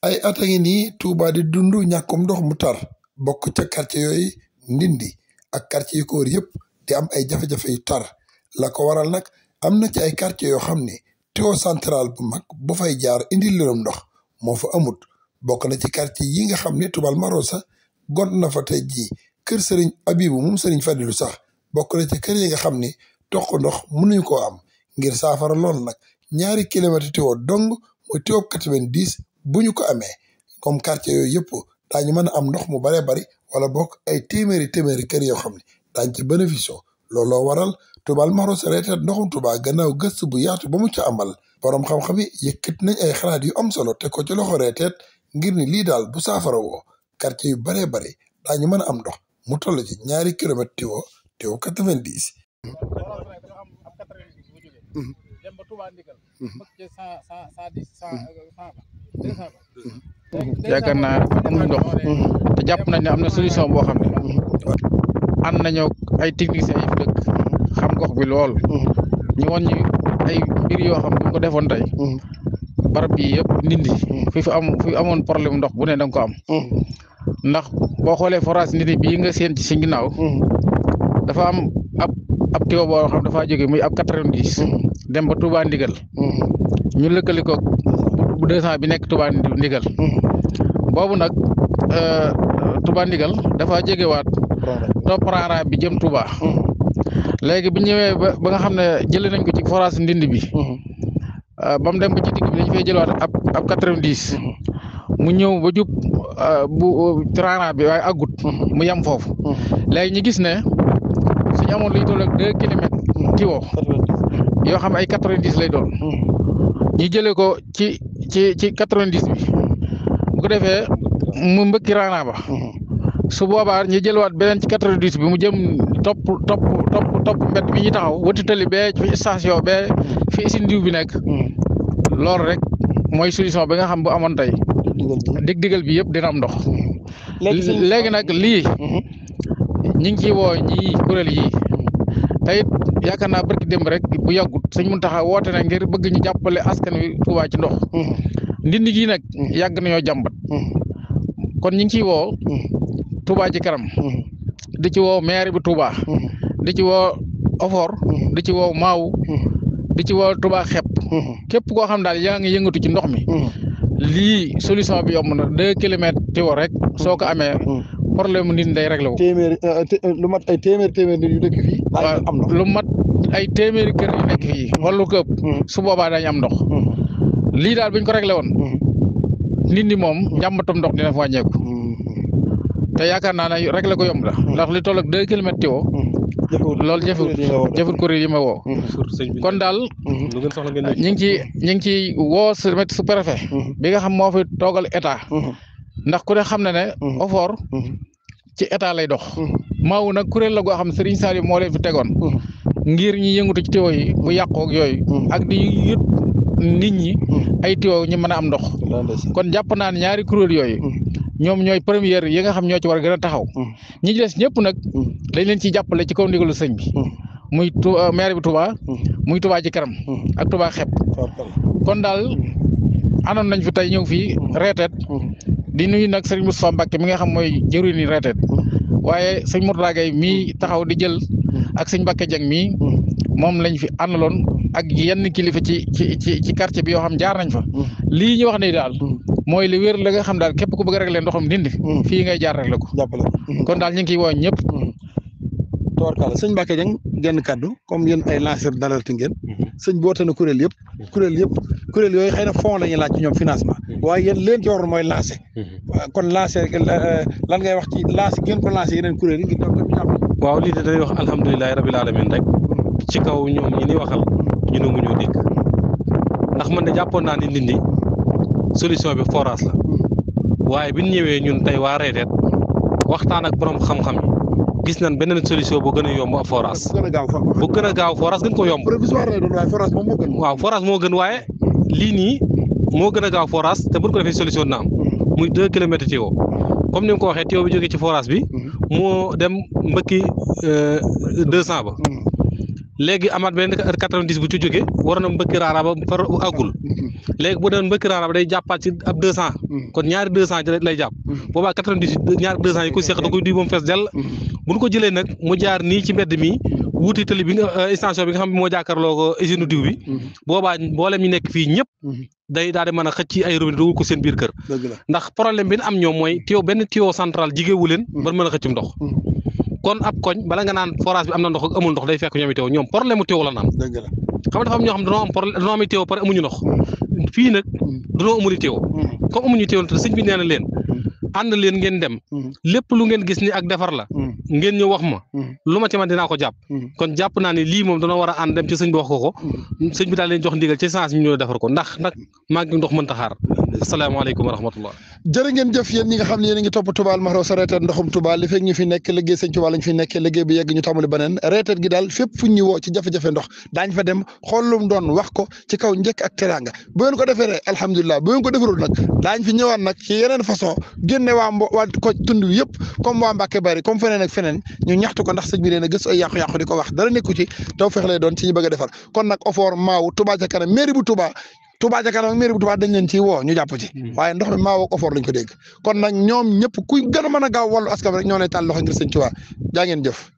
ay at a ngi nii Touba di dund ñàkkum ndox mu tar bokk ca quartier yooyu Ndindi ak quartier yu ko wër yëpp di am ay jafe-jafe yu tar la ko waral nag am na ci ay quartier yoo xam ne tuyau central bu mag bu fay jaar indi liram ndox moo fa amut bokk na ci quartier yi nga xam ne Touba Marosa gont na fa tey jii kër Serigne Abibou moom Serigne Fadilou sax bokk na ci kër yi nga xam ne toq ndox mënuñu koo am ngir saafara lool nag 2 kilomètres tuyau dong mooy tuyau 90 bu ñu ko amee comme quartier yooyu yëpp daañu mën a am ndox mu baree bari wala bokk ay téeméeri kër yoo xam ne daañ ci bénéfice looloo waral Touba Marosa reeteet ndoxum Touba gannaaw gëstu bu yaatu ba mu ca amal borom xam-xam yi yëkkat nañ ay xalaat yu am solo te ko ci loxo reeteet ngir ni lii daal bu saafara woo quartier yu baree bari daañu mën a am ndox mu toll ci 2 kilomètres tuyau 90. yaakaar naa amuñ ndox te jàpp nañ ne am na solution boo xam ne ànd nañoo ay techniciens yi fi dëkk xam gox bi lool ñu won ñu ay mbir yoo xam ne bu ko defoon tey barab yi yëpp Ndindi fi amoon problème ndox bu ne danga ko am ndax boo xoolee forage Ndindi bii nga seen ci si ginnaaw dafa am ab tuyau boo xam dafa jóge muy ab 90 dem ba Touba Ndigal ñu lëkkali ko bu 200 bi nekk Touba Ndigal boobu nag Touba Ndigal dafa jegewaat topp raara bi jëm Touba léegi bi ñëwee ba nga xam ne jëlee nañ ko ci forage Ndindi bi ba mu dem ba ci digg bi dañu fay jëlewaat ab 90 mu ñëw ba jub bu raara bi waaye àggut mu yem foofu léegi ñu gis ne suñu amoon luy toll ak 2 kilomètres tuyau yoo xam ay 90 lay doon ñu jëlee ko ci 90 bi bu ko defee mu mbëkki raana ba su boobaa ñu jëlwaat beneen ci 90 bi mu jëm topp mbedd bi ñu taxaw wëtitali bee fi station bee fi usine diw bi nekk loolu rek mooy solution bi nga xam bu amoon tey dig-digal bi yëpp dina am ndox léegi nag lii ñi ngi ciy woo ñii kuréel yi tey yaakaar naa barki démb rek bu yàggut sëñ Muntaxa woote na ngir bëgg ñu jàppale askan wi Touba ci ndox Ndindi gi nag yàgg nañoo jàmbat kon ñu ngi ciy woo Touba ci kanam di ci woo maire bi Touba di ci woo Ofor di ci woo Maaw di ci woo Touba xepp képp koo xam daal yaa ngi yëngatu ci ndox mi lii solution bi yomb na 2 kilomètres tuyau rek soo ko amee problème Ndindi day réglé wu. lu mat ay téeméeri nit yu dëkk fii. am ndox lu mat ay téeméeri kër yu nekk fii. wala lu ko ëpp su boobaa dañu am ndox. lii daal bu ñu ko réglé woon. Ndindi moom njàmbatam ndox dina fa wàññeeku. te yaakaar naa ne réglé ko yomb la. ndax li toll ak 2 kilomètres tuyau. loolu jëful kuréel yi ma woo. kon daal ñu ngi ci woo su préfet bi nga xam moo fi toogal état. ndax ku ne xam na ne Ofor ci état lay dox maawu nag kuréel la goo xam Serigne Saliou moo leen fi tegoon ngir ñi yëngatu ci tuyau yi bu yàqoo ak yooyu ak di yët nit ñi ay tuyau ñu mën a am ndox kon jàpp naa ne ñaari kuréel yooyu ñoom ñooy première yi nga xam ñoo ci war a gën a taxaw ñi ci des ñëpp nag dañ leen ciy jàppale ci kaw ndigalu sëñ bi muy maire bi Touba muy Touba ci kanam ak Touba xepp kon daal anoon nañ fi tey ñëw fii reeteet di nuyu nag sëñ Moustapha Mbacke mi nga xam mooy jëriñu reeteet waaye sëñ Mourtada Gaye mii taxaw di jël ak sëñ Mbacke Dieng mii moom lañ fi àndaloon ak yenn kilifa ci quartier bi yoo xam jaar nañ fa lii ñu wax ne daal mooy li wér la nga xam daal képp ku bëgg a régler ndoxam Ndindi fii ngay jaar rek la ko kon daal ñu ngi ciy woo ñëpp. Tawarkalla sëñ Mbacke Dieng genn kaddu comme yéen ay lanceur d'alerte ngeen sëñ boote na kuréel yëpp kuréel yooyu xëy na fond la ñuy laaj ci ñoom financement waaye yéen leen ci waroon mooy lancé kon lancé lan ngay wax ci lancé ngeen ko lancé yeneen kuréel yi ngir waaw lii de dañuy wax alhamdulilahi rabil alamin rek ci kaw ñoom ñi ni waxal ñu nangu ñoo dégg ndax man de jàppoon naa ni Ndindi solution bi forage la waaye bi ñu ñëwee ñun tey waa reeteet waxtaan ak borom xam-xam yi gis nañ beneen solution bu gën a yomb ab forage bu gën a gaaw forage gën ko yomb waaw forage moo gën waaye lii nii moo gën a gaaw forage te buñ ko defee solution na am muy 2 kilomètres tuyau comme ni nga ko waxee tuyau bi jógee ci forage bi moo dem mbëkki 200 ba léegi amaat benn 90 bu ci jógee war na mbëkki raara ba far àggul léegi bu doon mbëkki raara ba day jàppaat ci ab 200 kon ñaari 200 ci lay jàpp boobaa 90 ñaari 200 yi ko seq da koy duy ba mu fees dell bu ñu ko jëlee nag mu jaar nii ci mbedd mi wuuti tali bi nga extension bi nga xam ne moo jàkkaarloo ko usine diw bi boobaa mboolem ñu nekk fii ñëpp day daal di mën a xëcc ci ay robinet dugal ko seen biir kër ndax problème bi ñu am ñoom mooy tuyau benn tuyau central jigéewu leen ba mën a xëccum ndox kon ab koñ bala nga naan forage bi am na ndox ak amul ndox day fekk ñoom tuyau ñoom problème mu tuyau la am xam nga dafa am ñoo xam dañoo am problème dañoo am tuyau pare amuñu ndox fii nag dañoo amul tuyau comme amuñu tuyau te sëñ bi nee na leen ànd leen ngeen dem lépp lu ngeen gis ni ak defar la ngeen ñëw wax ma lu ma ci man dinaa ko jàpp kon jàpp naa ne lii moom dana war a ànd dem ci sëñ bi wax ko sëñ bi daal leen jox ndigal ci sens ñu ñëw defar ko ndax nag maa ngi ndox mënta xaar asalaamaaleykum wa rahmatullah jërë ngeen jëf yéen ñi nga xam ne yéen a ngi topp Touba Almahro reeteet ndoxum Touba li fekk ñu fi nekk liggéey sëñ Touba lañ fi nekk liggéey bi yegg ñu tàmbali beneen reeteet gi daal fépp fu ñu woo ci jafe-jafe ndox daañ fa dem xoolum doon wax ko ci kaw njëkk ak teraanga bu ngeen ko defee rek alhamdulilah bu ngeen ko defarul nag daañ fi ñëwaat nag ci yeneen façon génne waa ko tund wi yëpp comme waa Mbàkke Bari comme feneen ak feneen ñu ñaxtu ko ndax sëñ bi nee na gës ay yàqu-yàqu di ko wax dara nekku ci taw feex lay doon ci ñu bëgg a defar kon nag OFOR maaw Touba ca kanam mairie bu Touba ca kanam ak mairie bu Touba dañ leen ci woo ñu jàpp ci waaye ndox mi maaw ak OFOR lañ ko dégg kon nag ñoom ñëpp kuy gën a mën a gaaw wàllu askan rek ñoo lay tàll loxo ngir sëñ Touba jaa ngeen jëf